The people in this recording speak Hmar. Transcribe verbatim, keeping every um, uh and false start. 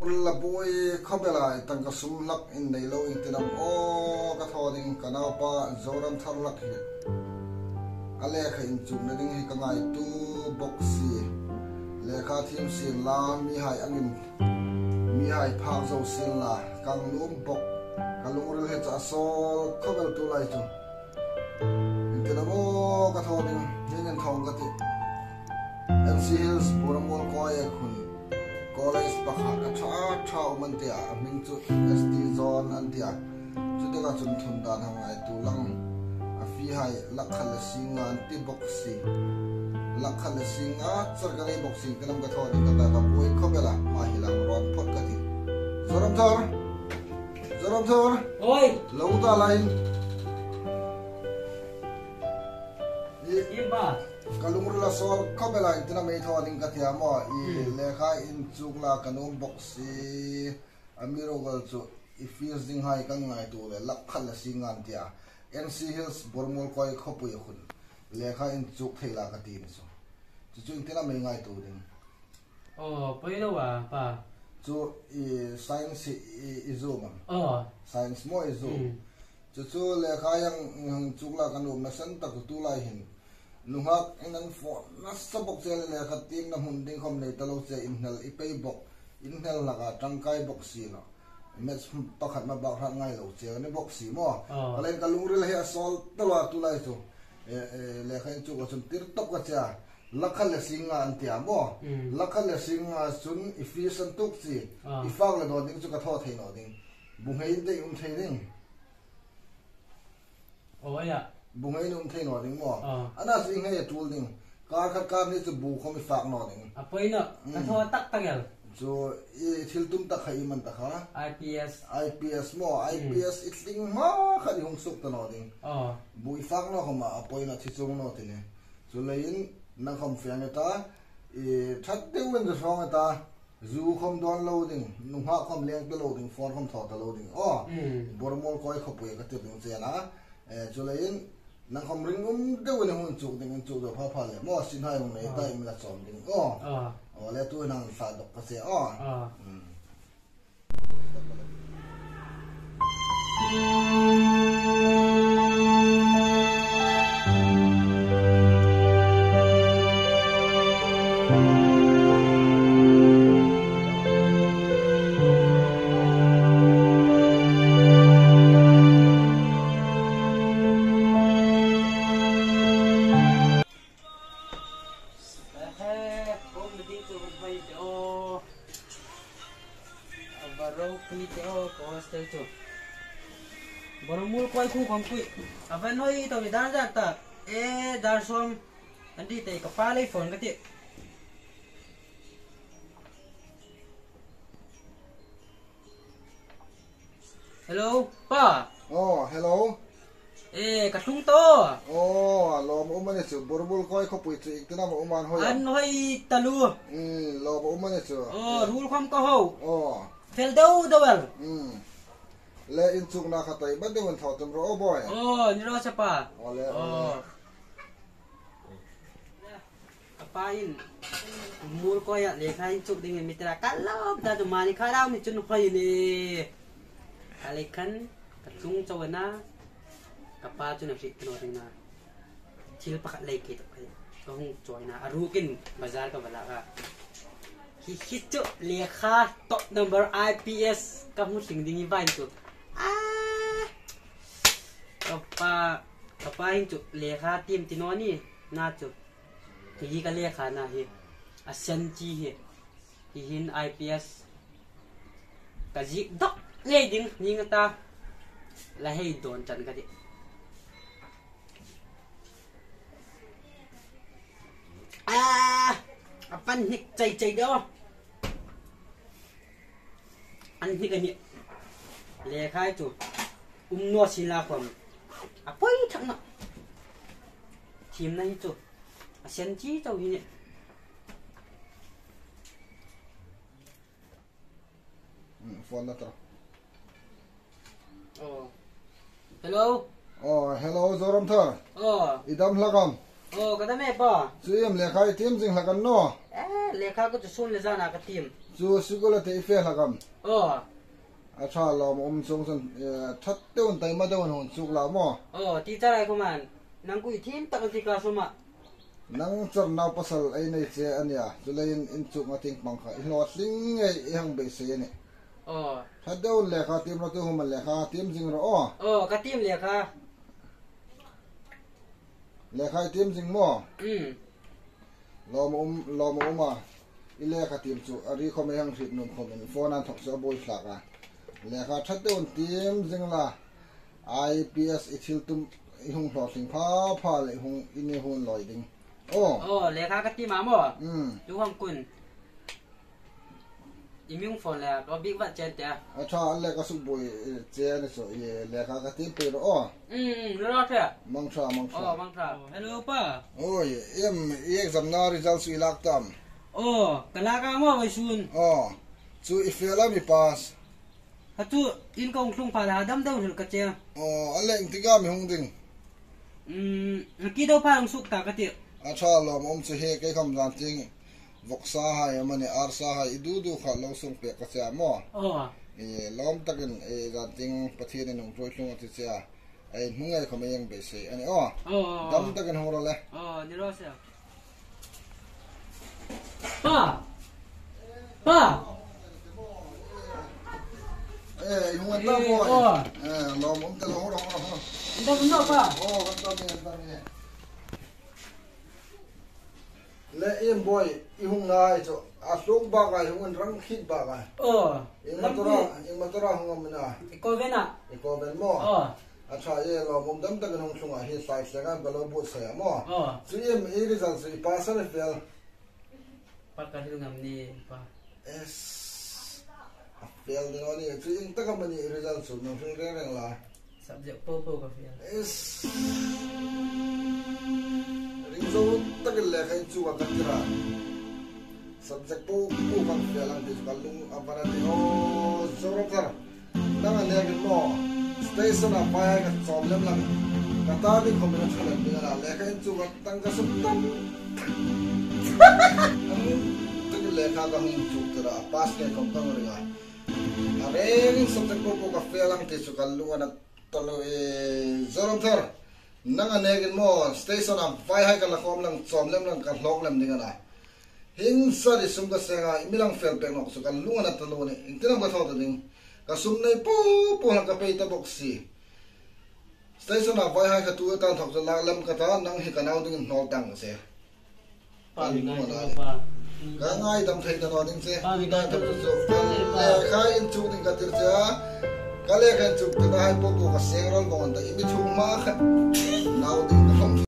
La buoi khawp el a, tangka sum hlak in nei lo ieng tin am aw ka thaw ding, ka naupa Zoramthar hlak hi. A lekha inchukna ding hi ka ngaituo bok si. Lekha thiem sien la, mihai angin, mihai phak zo sien la, ka nuom bok, ka lungril hi chu a sawl khawp el tu lai chu. Ieng tin am aw ka thaw ding, hieng ang thawng ka tih. N C Hills Boramuolkoi khun college pakhat a ṭha ṭha um an ti a, a hming chu S T Zone an ti a. Chu taka chun thun dan hang ngaituo lang. A fee hai lakh khat le sing nga an ti bok si. Lakh khat le sing nga char ka nei bok si, ka nam ka thaw ding ka ta ka buoi khawp el a, ma hi lang rawn phawt ka tih. Zoramthar. Zoramthar. Oi. Lo ta lai. I, i ba. Ka lungril a sawl khawp el a, ieng tin am ei thaw ding ka ti a maw. I, hmm, lekha inchuk la ka nuom bok si. Amiruokchu i fees ding hai ka ngaituo le, lakh khat le sing nga an ti a. N C Hills Boramuolkoi khawpui khun lekha inchuk thei la ka ti ni chu. Chu chu ieng tin am ei ngaituo ding. Aw, poi lo a, pa. Chu i science i, i, i zu am? Aw. Science maw i zu? Hmm. Chu chu lekha inchuk la ka nuom nasan tak chu tu lai hin. Nunghak in an fawt nasa bok che le lekha tiemna hmun ding khawm nei ta lo che, inhnel i pei bok. Inhnel hlak a ṭangkai bok si naw. Maths pakhat ma bak hrat ngai lo che ni bok si maw. Aw. Ka leng ka lungril hi a sawl ta lo a tu lai chu. E, e, lekha inchuk a chun tir tawp ka che a. Lakh khat le sing nga an ti a maw. Mm. Lakh khat le sing nga chun i fees an tuk chi. Ah. I fak le dawn ding chu ka thaw thei naw ding. Bu ngei in te i um thei ding. Aw, ya. Bu ngei in um thei naw ding maw. Ah. Ana chu i ngei a tul ding. Kar khat kar hni chu bu khawm i fak naw ding. A poi naw. Mm. Ka thaw tak tak el. Chu i thil tum tak kha i man ta kha. I P S. I P S maw. Mm. I P S i tling hma kha i hung suk ta naw ding. Ah. Bu i fak naw khawm a poi naw, thi chuong naw ti ni. Chuleiin nang khawm fe nge ta, i, ṭhat deuin zu hraw nge ta, zu khawm dawn lo ding, nunghak khawm leng ta lo ding, phone khawm thaw ta lo ding. Aw, mm. Boramuolkoi khawpui ka tir ding che a na. E, chuleiin nang khawm ring um deuin hung inchuk ding, inchuk zo pha pha le. Maw, sin hai hung nei ta, ah, in la chawm ding. Aw. Ah. Aw, le tu nang hla dawk ka che. Aw. Ah. Mm. Ehe, khawm ding chu hoi te aw. A va ropui te aw, ka hostel chu. Boramuolkoi khu khawm pui. A va noi to ni dan zat ta. E, dar sawm. An di te ka pa lei phone ka ti. Hello, pa. Oh, hello. E, ka tlung ta. Oh, a lawm um a ni chu, Boramuolkoi khawpui chu ieng tin am a um an hoi am? An hoi taluo. Hmm, lawm um a ni chu. Oh, ruol khawm ka hau. Oh. Fel deu deu el. Hmm. Le inchukna kha taima deuin thaw tum ro, oh, boi. Oh, ni ro sa pa. Oh, le, oh, le. Oh. Ka pain, Boramuolkoia lekha inchuk dingin mi tira ka lawm ta chu, mani kha rau mi chun hoi ni. Ka lei khan, ka tlung chau a na, ka pa chun a hriet naw ding a. Thil pakhat lei kei tawk kha, ka hung chawi a na, a rukin bazar ka va lak a. Hi hi chu lekha top number I P S ka hmu tling ding hi vain chu. Ah! Ka pa, ka pa hin chu lekha tiem ti naw ni, na chu. Hi hi ka lekha na hi, a sen chi hi, hi hin I P S. Ka ziek dawk lei ding, ni nga ta, la hei dawn ṭan ka tih. Ah, a pan hnik chei chei de aw. An hnik a nih. Lekha chu um naw sin la khawm a poi thak nawh. Thiemna hi chu a sen chi chau hi nih. Hmm, phone na tawk. Oh. Hello. Oh, hello, Zoramthar. Oh. I dam hlak am? Oh, ka dam e, pa. Chu iem, lekha i tiem zing hlak a ni naw? Eh, lekha ka chu sun le zana ka tiem. Chu school-a thei fe hlak am? Aw. A ṭha, lawm um chuong chun, eh, ṭha deuin taima deuin hung chuk la maw? Aw, teacher-hai khawmin nang kuoma thiem tak an ti ka suma. Nang char nau pasal ei nei che a nia, chuleiin in chukna tieng pang kha i hlawtling ngei i hang beisei a nih. Aw. Ṭha deuin lekha tiem rawh, tu khawmin lekha tiem zing rawh aw. Aw, ka tiem lekha. Lekha i tiem zing maw? Mm. Lawm um, lawm um a. I lekha tiem chu a ri khawm ei hang hriet nuom khawmin phone-a inthok chu a buoi hlak a. Lekha ṭha deuin tiem zing la. I P S i thil tum i hung hlawtling pha pha leh i hung, i ni hun lawi ding. Aw. Aw, lekha ka tiem a maw? Mm. Tu hang kun. I mi hung phone le, ka bik vat chen te. A ṭha, a le ka suk buoi, eh, che a ni chu, eh, lekha ka tiem pei rawh aw. Mm, mm, rawh ṭha. Mang ṭha, mang ṭha. Aw, mang ṭha. Hello, pa. Oi, em, i exam-na result chu i lak tam? Aw, ka lak a maw vawisun. Aw, chu i fail am i pass? Kha chu in ka hung tlung pha la, dam dam hril ka che. Aw, a le iengtik am i hung ding? Mm, ki do pha hung suk ta ka ti. A ṭha, lawm um chu hi, kei khawm zan tieng vawksahai amanih, arsahai i du du kha lo sung pek ka che a maw? Aw. I lawm takin, i zan tieng Pathienin hung ṭhuoi tlung a ti che a. Ei hmu ngei khawm ei hang beisei a nih aw. Aw, aw, aw. Dam takin hung rawh le. Aw, ni rawh se. Pa! Pa! Eh, i hung an ta maw? Eh, aw. Eh, lawm um ta lo, hung rawh, hung rawh, hung rawh. An ta lo pa? Aw, an ta ni, an ta ni. Le, em boi, i hung ngai chu, a hlung bak a, i hung an rang khit bak a. Aw. Ieng motor-a, ieng motor-a hung am a na? I Corvette-a. I Corvette maw? Aw. A ṭha, i lawm um, dam takin hung tlung a, hi tlai tleng am ka lo buotsai a maw? Aw. Chu em, i result chu i pass am i fail? Pa, ka hril ngam ni, pa. Es. A fail ding a ni, chu ieng tak am a ni result chu, nang hril reng reng la. Subject po po ka fail. Es. Ring zo takin lekha in chuk a ka tir a. Subject po po ka fail ang ti chu ka lung a var a nih aw, Zoramthar. Nang a nekin maw, station-a vaihai ka chawm lem lang. Ka ta ding khawm a ṭha lem ding a na, lekha in chuk a tangka sum tam. Ang tak lekha ka hung chuk tir a, pass ngei khawm ka ring a. A rengin subject po po ka fail ang ti chu ka lung a na ta lo e, Zoramthar. Nang a nekin maw, station-a vaihai ka la khawm lang, chawm lem lang, ka hlawk lem ding a na. Hieng sari sum ka seng a, i mi lang fail pek nawk chu ka lung a na ta lo nih. Iengtin am ka thaw ta ding. Ka sum nei po po hang ka pei ta bok si. Station-a vaihai ka tu ta thawk chu lak lem ka ta, nang hi ka nau dingin hnawl tang ka se. Pa, mi ngai ta, pa. Ka ngaidam thei ta naw ding che. Pa, mi ngai ta, pa. Lekha in chuk ding ka tir che a. Ka lekha in chuk tirna hai po po ka seng rawl vawng ta, i mi thum hma khan. Nau ding